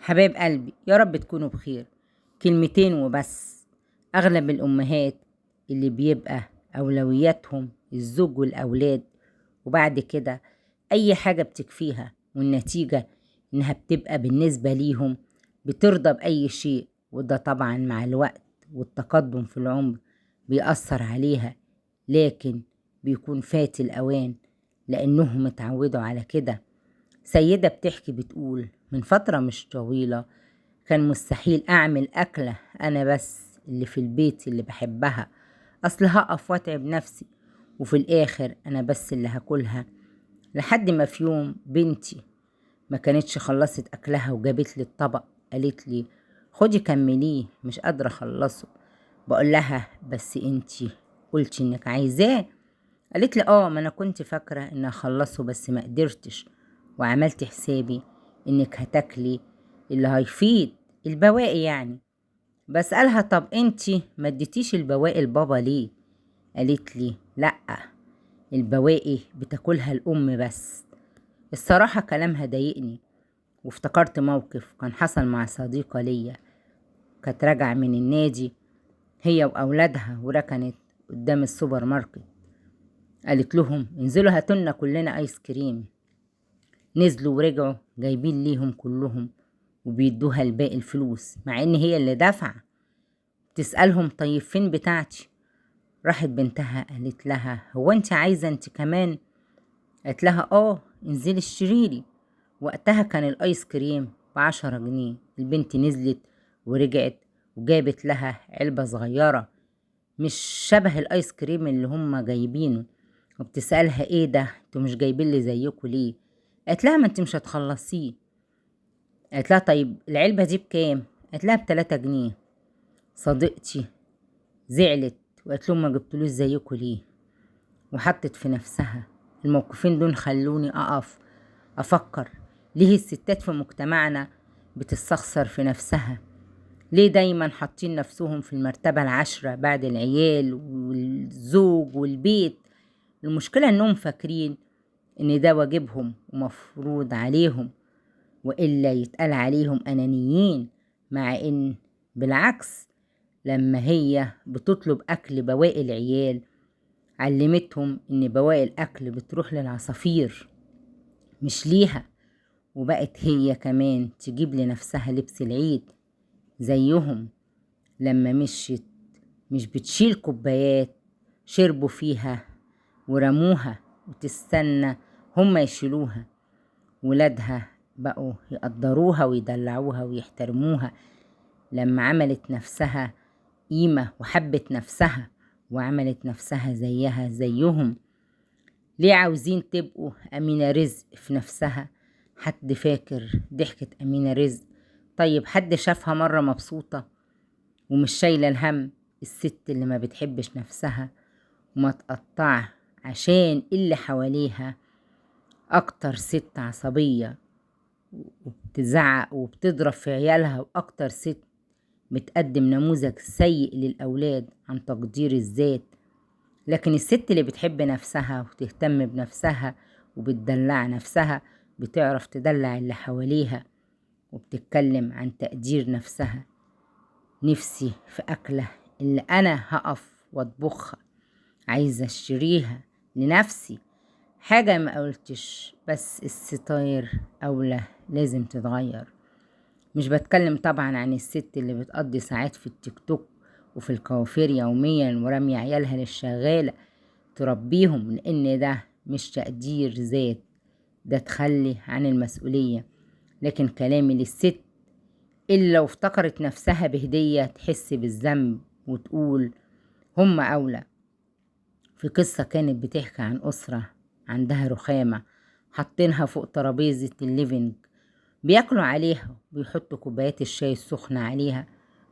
حبايب قلبي، يا رب تكونوا بخير. كلمتين وبس. أغلب الأمهات اللي بيبقى أولوياتهم الزوج والأولاد، وبعد كده أي حاجة بتكفيها، والنتيجة إنها بتبقى بالنسبة ليهم بترضى بأي شيء، وده طبعا مع الوقت والتقدم في العمر بيأثر عليها، لكن بيكون فات الأوان لأنهم اتعودوا على كده. سيدة بتحكي بتقول من فترة مش طويلة كان مستحيل أعمل أكلة أنا بس اللي في البيت اللي بحبها، أصل هقف وأتعب نفسي وفي الآخر أنا بس اللي هاكلها. لحد ما في يوم بنتي ما كانتش خلصت أكلها وجابت لي الطبق، قالت لي خدي كمليه مش قادرة أخلصه. بقول لها بس انتي قلتي انك عايزاه. قالت لي ما انا كنت فاكرة ان اخلصه بس ما قدرتش، وعملت حسابي انك هتاكلي اللي هيفيد البواقي يعني. بسألها طب انتي ما اديتيش البواقي لبابا ليه؟ قالت لي لا، البواقي بتاكلها الام بس. الصراحة كلامها ضايقني، وافتكرت موقف كان حصل مع صديقة ليا، كانت راجعة من النادي هي وأولادها وركنت قدام السوبر ماركت. قالت لهم انزلوا هاتولنا كلنا ايس كريم. نزلوا ورجعوا جايبين ليهم كلهم وبيدوها الباقي الفلوس مع ان هي اللي دافعة. تسألهم طيب فين بتاعتي؟ راحت بنتها قالت لها هو انت عايزة انت كمان؟ قالت لها انزلي اشتريلي. وقتها كان الايس كريم ب10 جنيه. البنت نزلت ورجعت وجابت لها علبة صغيرة مش شبه الايس كريم اللي هم جايبينه، وبتسألها ايه ده انتوا مش جايبين لي زيكوا ليه؟ قالت لها ما انت مش هتخلصيه. قالت لها طيب العلبة دي بكام؟ قالت لها ب3 جنيه. صديقتي زعلت وقالت لهم ما جبتلوش زيكوا ليه، وحطت في نفسها. الموقفين دول خلوني اقف افكر ليه الستات في مجتمعنا بتستخسر في نفسها، ليه دايما حاطين نفسهم في المرتبة 10 بعد العيال والزوج والبيت. المشكلة انهم فاكرين ان ده واجبهم ومفروض عليهم، وإلا يتقال عليهم أنانيين، مع ان بالعكس لما هي بتطلب أكل بواقي العيال علمتهم ان بواقي الأكل بتروح للعصافير مش ليها، وبقت هي كمان تجيب لنفسها لبس العيد زيهم. لما مشيت مش بتشيل كوبايات شربوا فيها ورموها وتستنى هما يشيلوها. ولادها بقوا يقدروها ويدلعوها ويحترموها لما عملت نفسها قيمة وحبت نفسها وعملت نفسها زيها زيهم. ليه عاوزين تبقوا أمينة رزق في نفسها؟ حد فاكر ضحكة أمينة رزق؟ طيب حد شافها مرة مبسوطة ومش شايلة الهم؟ الست اللي ما بتحبش نفسها وما تقطع عشان اللي حواليها أكتر ست عصبية وبتزعق وبتضرب في عيالها، وأكتر ست بتقدم نموذج سيء للأولاد عن تقدير الذات. لكن الست اللي بتحب نفسها وتهتم بنفسها وبتدلع نفسها بتعرف تدلع اللي حواليها وبتتكلم عن تقدير نفسها. نفسي في أكلة اللي أنا هقف وأطبخها، عايزة أشتريها لنفسي. حاجة ما قلتش، بس الستاير أولى لازم تتغير. مش بتكلم طبعا عن الست اللي بتقضي ساعات في التيك توك وفي الكوافير يوميا ورمي عيالها للشغالة تربيهم، لأن ده مش تقدير ذات، ده تخلي عن المسؤولية. لكن كلامي للست اللي لو افتكرت نفسها بهدية تحس بالذنب وتقول هم أولى. في قصة كانت بتحكي عن أسرة عندها رخامة حاطينها فوق ترابيزة ال living، بياكلوا عليها وبيحطوا كوبايات الشاي السخنة عليها،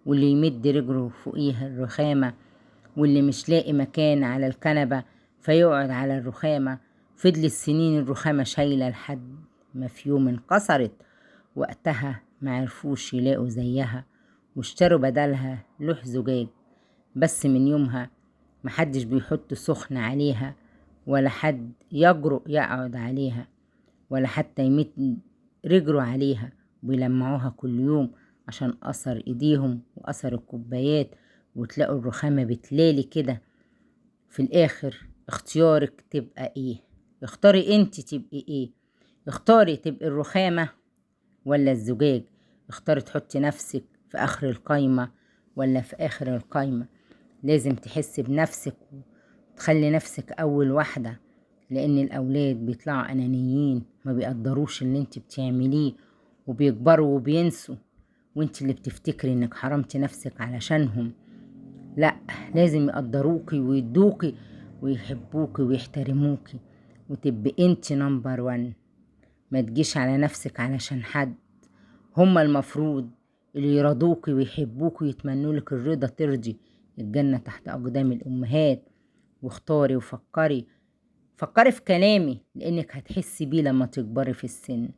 واللي يمد رجله فوقيها الرخامة، واللي مش لاقي مكان على الكنبة فيقعد على الرخامة. فضل السنين الرخامة شايلة لحد ما في يوم انكسرت. وقتها ما عرفوش يلاقوا زيها واشتروا بدلها لوح زجاج، بس من يومها محدش بيحط سخن عليها ولا حد يجرؤ يقعد عليها ولا حتى يمد رجله عليها. وبيلمعوها كل يوم عشان أثر إيديهم وأثر الكوبايات، وتلاقوا الرخامة بتلالي كده. في الآخر اختيارك تبقى إيه؟ اختاري انت تبقي إيه؟ اختاري تبقي الرخامة ولا الزجاج؟ اختاري تحطي نفسك في آخر القايمة ولا في آخر القايمة؟ لازم تحسي بنفسك وتخلي نفسك أول واحدة، لأن الأولاد بيطلعوا أنانيين، ما بيقدروش اللي انت بتعمليه، وبيكبروا وبينسوا، وانت اللي بتفتكري انك حرمتي نفسك علشانهم. لا، لازم يقدروكي ويدوكي ويحبوكي ويحترموكي، وتبقي انت number one. ما تجيش على نفسك علشان حد، هما المفروض اللي يرضوكي ويحبوكي ويتمنوا لك الرضا، ترضي الجنة تحت أقدام الأمهات. واختاري وفكري، فكري في كلامي، لأنك هتحسي بيه لما تكبري في السن.